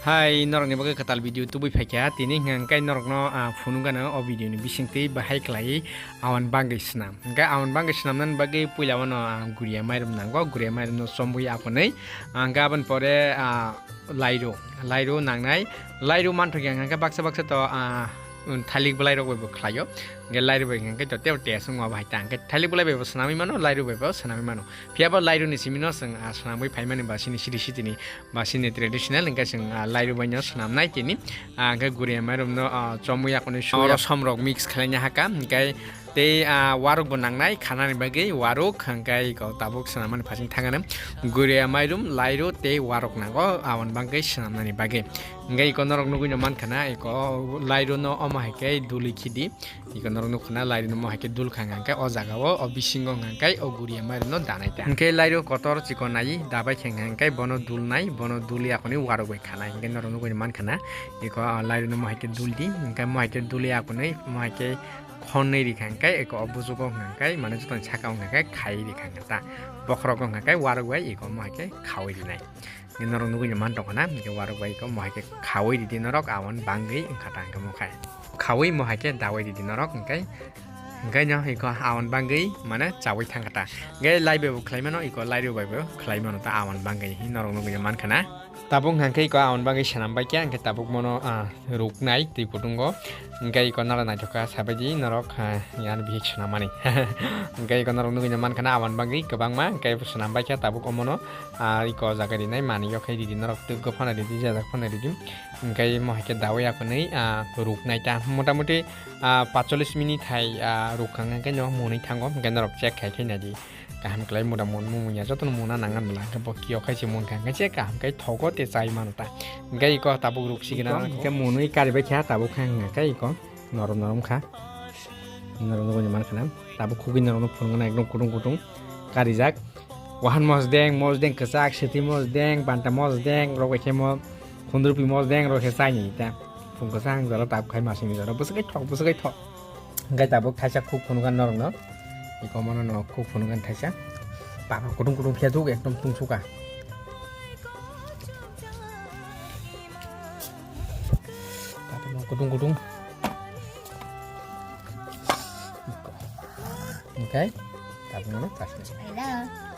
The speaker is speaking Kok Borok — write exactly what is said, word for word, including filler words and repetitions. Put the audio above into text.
Hai, norokni bagwi kwtal video tubui phaikha. Tini hwnkha hwnkhe norokno, ah, phunukgano o video ni bisingtwi bahai khlaiwi awan bagwi swnam. Hwnkhe awan bagwi swnamnani bagwi puila wano, ah, guria mairum nango, guria mairumno chomwi aphunwi. Ah, hwnkhe aboni pore, ah, lairu, lairu nangnai. Lairu manthokya hwnkhe baksa baksa to, ah, thalik bwlairok bai bo khlaio. Hwnkhe lairu bai hwnkhe to tei test wngma bahai ta. Hwnkhe thalik bwlai bai bo swnamwi mano, lairu bai bo swnamwi mano. Phiya bo lairu ni simi no chwng, ah, swnamwi phaimani ba sini city city ni ba sini traditional hwnkhe chwng, ah, lairu bai no swnamnai tini. Ah, hwnkhe guria mairum no, ah, chomwi yakuni suya. Oro som rok mix khlaina hakha, hwnkhe tei, ah, waruk bo nangnai khanani bagwi waruk, hwnkhe iko tabuk swnamani phasing thangano. Guria mairum, lairu tei waruk nango, aboni bagwi swnamnani bagwi. Hwnkhe iko norok nugwi no mankha na, iko lairu no omo hai khe duli khidi. Iko norok nukha na, lairu no mo hai khe dul kha hwnkhe o jaga o, o bisingo hwnkhe o guria mairum no danai ta. Hwnkhe lairu kotor chikon nai dabai khe hwnkhe bono dul nai, bono dul yakoni waruk bai khanai. Hwnkhe norok nugwi mankha na, iko, ah, lairu no mo hai khe dul di, hwnkhe mo hai khe dul yakoni mo hai khe khonnwi rikha hwnkhe iko o bujugo hwnkhe mane jotoni saka o hwnkhe khai rikha hwnkhe ta, bokhorok o hwnkhe waruk bai iko mo hai khe khawi rinai. Norok nugwi no man tongkha na, hwnkhe waruk bai khe mo hai khe khawi ridi norok, aboni bangwi wngkha ta hwnkhe mo khai. Khawi mo hai khe dawi ridi norok, hwnkhe, hwnkhe no iko aboni bangwi mane chawi thangkha ta. Hwnkhe lai bai bo khlai mano, iko lairu bai bo khlai mano ta aboni bangwi, hi norok nugwi no mankha na. Tabuk hwnkhe iko aboni bangwi swnam bai khe, hwnkhe tabuk mono, ah, ruknai twi kutungo. Hwnkhe iko nara naithok kha sabai di norok, ah, yan bihik swnam mani. Hwnkhe iko norok nugwi no mankha na aboni bangwi kwbangma, hwnkhe swnam bai khe tabuk omono. Ah, iko jaga rinai manwi o khe ridi norok twi gw phano ridi, jajak phano ridi. Hwnkhe mo hai khe dawi aphunwi, ah, ruknai ta. Motamuti, ah, patchollis minute hai, ah, rukha hwnkhe no mwnwi thango. Hwnkhe norok check khai khai naidi. Kaham khlai mota mun mung ya jotono muna nangan bwla. Hwnkhe bo kio khai se mun kha hwnkhe se kaham khai thogo tei chai mano ta. Hwnkhe iko tabuk ruk sigina. Hwnkhe mwnwi kari bai kha tabuk kha hwnkhe iko norom norom kha. Norok nugwi mankha na. Tabuk khugwi norokno phunukna ekdom kutung kutung karijak. Wahan mosdeng, mosdeng kwchak, siti mosdeng, banta mosdeng, rok bai khe mo khundrupi mosdeng rok khe chaini ta. Phung kwchang jora tabuk khai masini jora bwswk thok, bwswk thok. Hwnkhe tabuk thaisa khuk phunukha norokno. Iko mono no khuk phunukha thaisa. Papa kutung kutung khe juk ekdom tungsukha. Papa no kutung kutung. Okay. Tabuk no kasih.